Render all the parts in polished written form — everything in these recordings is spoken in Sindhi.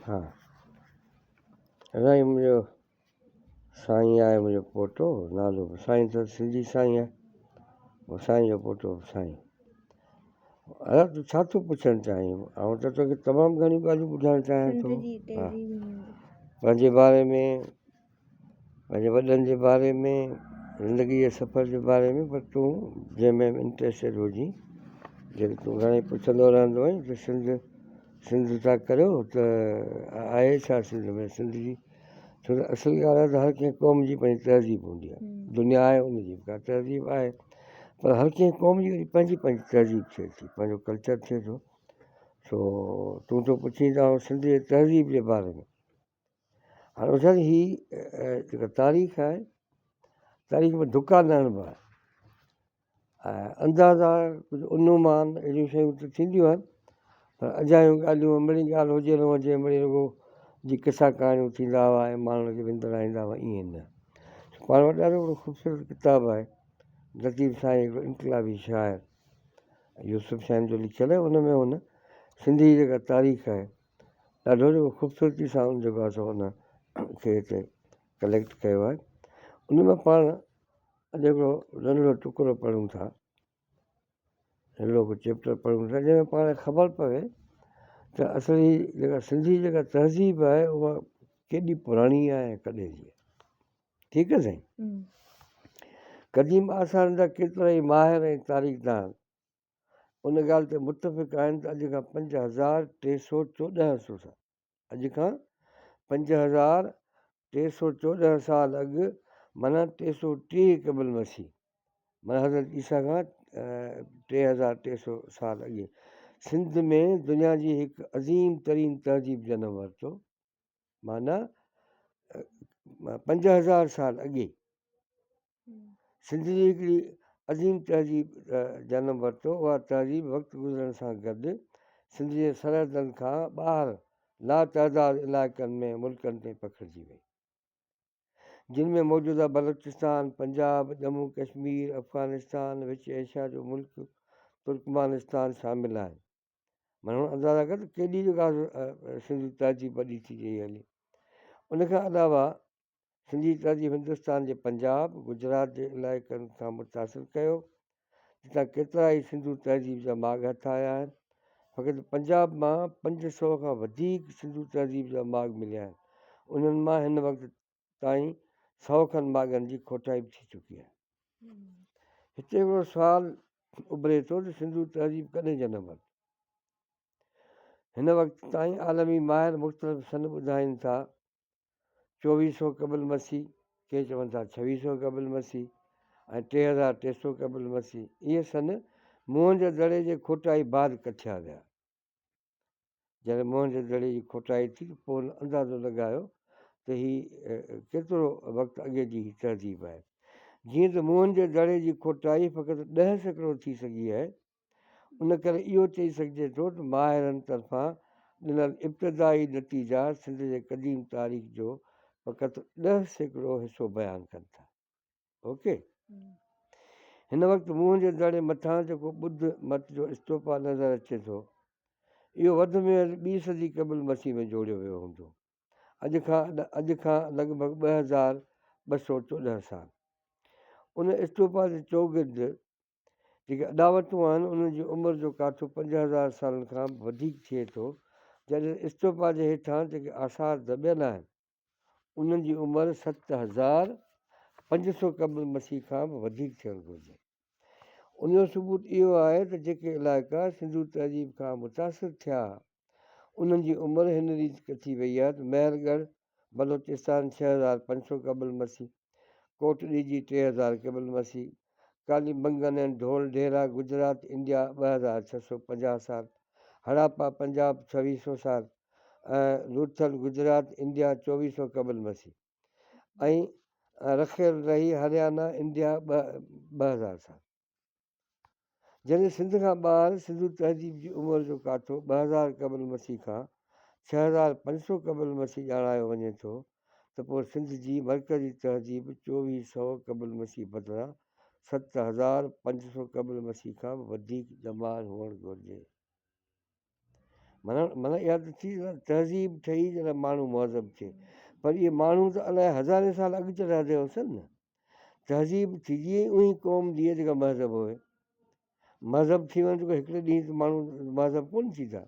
ها سائين منهنجو سائين آهي منهنجو پوٽو نالو به سائين اٿس سنڌي سائين آهي پوء سائين جو پوٽو به سائين. ادا تون ڇا ٿو پڇڻ چاهين؟ آئون ته توکي تمام گهڻيون ڳالهيون ٻڌائڻ چاهيان ٿو. ها پنهنجي باري ۾ پنهنجي وڏن جي باري ۾ زندگي جي سفر جي باري ۾ پر تون جنهن ۾ به انٽريسٽيڊ هجين جيڪي تون گهڻي پڇندو رهندو آهين ته سنڌ سنڌ ٿا ڪريو ته آهي ڇا سنڌ ۾ سنڌ جي ڇو ته اصل ڳالهه آهي ته هر ڪنهن قوم جي پنهنجي تهذيب هوندي آهي دنيا آهي ان جي به ڪا تهذيب آهي پر هر ڪنهن قوم جي وري پنهنجي پنهنجي تهذيب ٿئي ٿي پنهنجو ڪلچر ٿئي ٿو سو تون ٿو پڇين ته آئون سنڌ جي تهذيب جي باري ۾ هاڻي اڇا هي جيڪا تاريخ آهي تاريخ ۾ ڌڪا نه هڻبا آهن ۽ اندازا ڪجهه انومان اهڙيون شيون ته ٿينديون آهن پر اجايون ڳالهيون مڙئي ڳالهه هجي نه هجي مڙئي رڳو جي قصا ڪهاڻيون ٿيندا هئا ۽ ماڻهن کي وندرائيندا هئا ائين نه پاڻ وٽ ڏاڍو وڏو خوبصورت ڪتاب آهي لطيف سائين هڪڙو انقلابي شاعر يوسف سائين جو لکيل آهي ان ۾ هن سنڌي جيڪا تاريخ آهي ڏاڍو جيڪو خوبصورتي سان ان جيڪو آهي سو ان کي هتي ڪليڪٽ ڪيو آهي ان ۾ پاڻ اڄ هڪڙو ننڍڙو ٽڪرو پڙهون ٿا ننڍڙو هڪ چيپٽر پڙهون ٿا جنهن ۾ پاڻ کي خبر پوي ته اصل هي جيڪا سنڌي جيڪا تهذيب آهي اها ڪيڏي پراڻي آهي ۽ ڪڏهن جي آهي ٺيڪ آهي سائين قديم آثارن جا ڪيترا ئي ماهر ۽ تاريخدان ان ڳالهه تي متفق آهن ته اڄ کان 5314 سو سال اڄ کان 5314 سال اڳ معنيٰ 330 قبل مسيح معنيٰ حضرت عيسيٰ کان 3300 سال اڳي سنڌ ۾ دنيا جي هڪ عظيم ترين تهذيب جنم ورتو معنيٰ 5000 سال اڳي سنڌ جي هڪڙي عظيم تهذيب جنم ورتو، اها تهذيب وقت گذرڻ سان گڏ سنڌ جي سرحدن کان ٻاهر لاتعداد علائقن ۾ ملڪن تائين پکڙجي وئي، جن ۾ موجوده بلوچستان، پنجاب، ڄمون ڪشمير، افغانستان، وچ ايشيا جو ملڪ ترڪمانستان شامل آهن. معنيٰ هن اندازا ڪيو ته ڪيڏي جيڪا سنڌي تهذيب وڏي ٿي وئي هلي. ان کان علاوه سنڌي تهذيب هندستان جي پنجاب، گجرات جي علائقن کان متاثر ڪيو، جتان ڪيترائي سنڌو تهذيب جا ماڳ هٿ آيا آهن. فقط پنجاب مان 500 کان وڌيڪ سنڌو تهذيب جا ماڳ مليا آهن. انهن مان هن وقت تائين سئو کن ماڳن جي کوٽائي به ٿي چڪي آهي. هتي هڪڙو سوال اڀري ٿو ته سنڌو تهذيب ڪڏهن جنم ورتو؟ هن وقت تائين عالمي ماهر مختلف سن ٻڌائين ٿا. چوويهه سئو قبل مسيح، ڪي چون ٿا ڇويهه سئو قبل مسيح ۽ 3300 قبل مسيح. اهي سن موهن جي دڙي جي کوٽائي بعد ڪٿيا ويا. جڏهن موهن جي دڙي جي کوٽائي ٿي ته پوء هن اندازو لڳايو ته هي ڪيترو وقت اڳي جي هي تهذيب آهي. جيئن ته موهن جي دڙي جي کوٽائي فقط 10% ٿي سگهي آهي، ان ڪري اهو چئي سگهجي ٿو ته ماهرن طرفان ڏنل ابتدائي نتيجا سنڌ جي قديم تاريخ جو فقط 10% حصو بيان ڪن ٿا. اوڪي. هن وقت موهن جي دڙي مٿان جيڪو ٻڌ مت جو اسٽوپا نظر اچي ٿو، اهو وڌ ۾ وڌ ٻي صدي قبل مسيح ۾ جوڙيو ويو هوندو. اڄ کان اڄ کان لڳ ڀڳ 2214 سال. ان اسٽوپا جي چوگرد جيڪي اڏاوتون آهن انهن جي عمر جو ڪاٿو 5000 سالن کان به وڌيڪ ٿئي ٿو، جڏهن ته اسٽوپا جي هيٺان جيڪي آثار دٻيل آهن انهن جي عمر 7500 قبل مسيح کان به وڌيڪ ٿيڻ گهرجي. ان جو ثبوت اهو آهي ته جيڪي علائقا سنڌو تهذيب کان متاثر ٿيا انهن جي عمر هن ريت ڪٿي وئي آهي ته مهرڳڙهه، بلوچستان 6500 قبل مسيح، ڪوٽ ڏيجي 3000 قبل مسيح، ڪالي بنگن ۽ ڍول ڍيرا گجرات انڊيا 2650 سال، هڙاپا پنجاب 2600 سال ۽ لوٿل گجرات انڊيا 2400 قبل مسيح ۽ رخيل رهي هريانا انڊيا 2000 سال. جڏهن سنڌ کان ٻاهر سنڌو تهذيب جي عمر جو ڪاٿو 2000 قبل مسيح کان 6500 قبل مسيح ڄاڻايو وڃي ٿو ته پوء سنڌ جي مرڪزي تهذيب 2400 قبل مسيح بدران 7500 قبل مسيح کان به وڌيڪ ڄمار هئڻ گهرجي. معنيٰ معنيٰ اها ته ٿي نه تهذيب ٺهي جڏهن ماڻهو مهذب ٿئي پر اهي ماڻهو ته الائي هزارين سال اڳ ته رهندي هوسن نه. تهذيب ٿي جيئن ئي اهي قوم جيئن جيڪا مهذب هئي. مهذب ٿي وڃڻ ته هڪڙي ڏينهن ته ماڻهو مهذب ڪونه ٿيندا.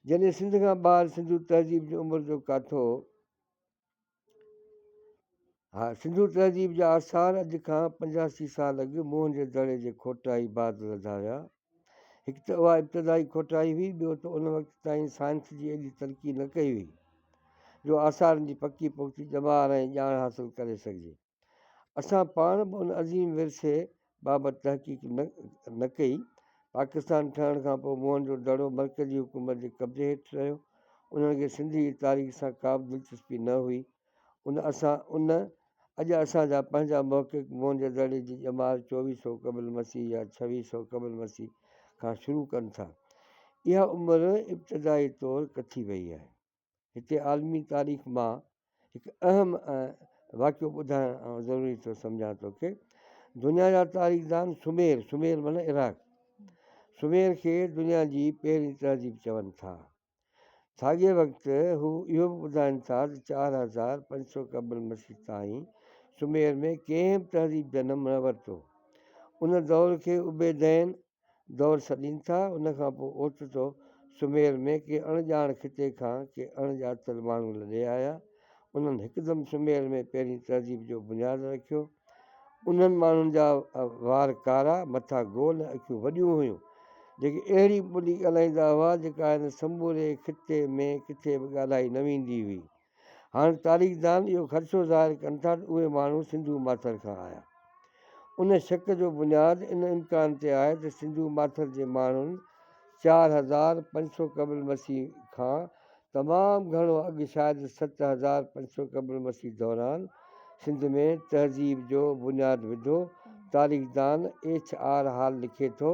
جڏهن سنڌ کان ٻاهر سنڌو تهذيب جي عمر جو ڪاٿو ها سنڌو تهذيب جا آثار اڄ کان 85 سال اڳ موهن جي دڙي جي کوٽائي بعد لڌا ويا. هڪ ته اها ابتدائي کوٽائي هئي، ٻيو ته ان وقت تائين سائنس جي ايڏي ترقي نه ڪئي هئي، جو آثارن جي پڪي پختي ڄمار ۽ ڄاڻ حاصل ڪري سگهجي. اسان پاڻ به ان عظيم ورثي بابت تحقيق نه ڪئي. پاڪستان ٺهڻ کان پوء موهن جو دڙو مرڪزي حڪومت جي قبضي هيٺ رهيو. انهن کي سنڌ جي تاريخ سان ڪابه دلچسپي نه هئي. ان اسان ان اڄ اسان جا پنهنجا محقق موهن جي دڙي جي ڄمار چوويهه سئو قبل مسيح يا ڇويهه سئو قبل مسيح کان شروع ڪن ٿا. اها عمر ابتدائي طور ڪٿي وئي آهي. هتي عالمي تاريخ مان هڪ اهم واقعو ٻڌائڻ آئون ضروري ٿو سمجهان توکي. دنيا جا تاريخدان سمير، سمير معنيٰ عراق، سمير کي دنيا جي پهرين تهذيب چون ٿا. ساڳئي وقت هو اهو به ٻڌائين ٿا ته 4500 قبل مسيح تائين سمير ۾ ڪنهن به تهذيب جنم نه ورتو. ان دور کي عبيدين دور سڏين ٿا. ان کان پوء اوچتو سمير ۾ ڪي اڻ ڄاڻ خطي کان ڪي اڻ ڄاتل ماڻهو لڏي آيا. انهن هڪدم سمير ۾ پهرين تهذيب جو بنياد رکيو. انهن ماڻهن جا وار ڪارا، مٿا گول ۽ اکيون وڏيون هيون، جيڪي اهڙي ٻولي ڳالهائيندا هئا، جيڪا هن سموري خطي ۾ ڪٿي به ڳالهائي نه ويندي هئي. هاڻ تاريخدان اهو خدشو ظاهر ڪن ٿا ته اهي ماڻهو سنڌو ماٿر کان آيا. ان شڪ جو بنياد ان امڪان تي آهي ته سنڌو ماٿر جي ماڻهن 4500 قبل مسيح کان تمام گهڻو اڳ شايد 7500 قبل مسيح دوران سنڌ ۾ تهذيب جو بنياد وڌو. تاريخدان ايڇ آر هال لکي ٿو،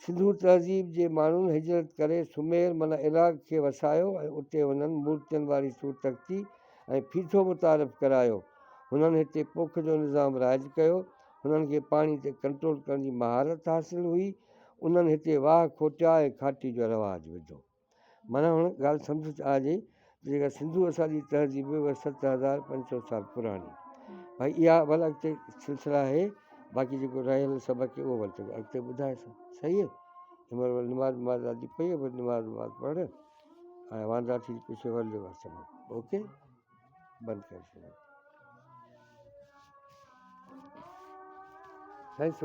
سنڌو تهذيب جي ماڻهن هجرت ڪري سمير معنيٰ عراق کي وسايو ۽ اتي هنن مورتين واري صورتختي ۽ ڦيٿو متعارف ڪرايو. هنن هتي پوک جو نظام رائج ڪيو. هنن کي پاڻي تي ڪنٽرول ڪرڻ جي مهارت حاصل هئي. انهن هتي واهه کوٽيا ۽ کاٽي جو رواج وڌو. معنيٰ هن ڳالهه سمجهه ته آهي ته جيڪا سنڌو اسان جي تهذيب هئي اها 7500 سال پراڻي. ڀائي اها ول اڳتي سلسلا آهي باقي جيڪو رهيل سبق آهي اهو ول توکي اڳتي ٻڌائيسان. صحيح آهي؟ هن مهل ول نماز وماز ڏاڍي پئي آهي ول نماز وماز پڙهه ۽ واندا ٿي پڇي ول جو سبق. اوڪي بند ڪري ڇڏيو. سائين.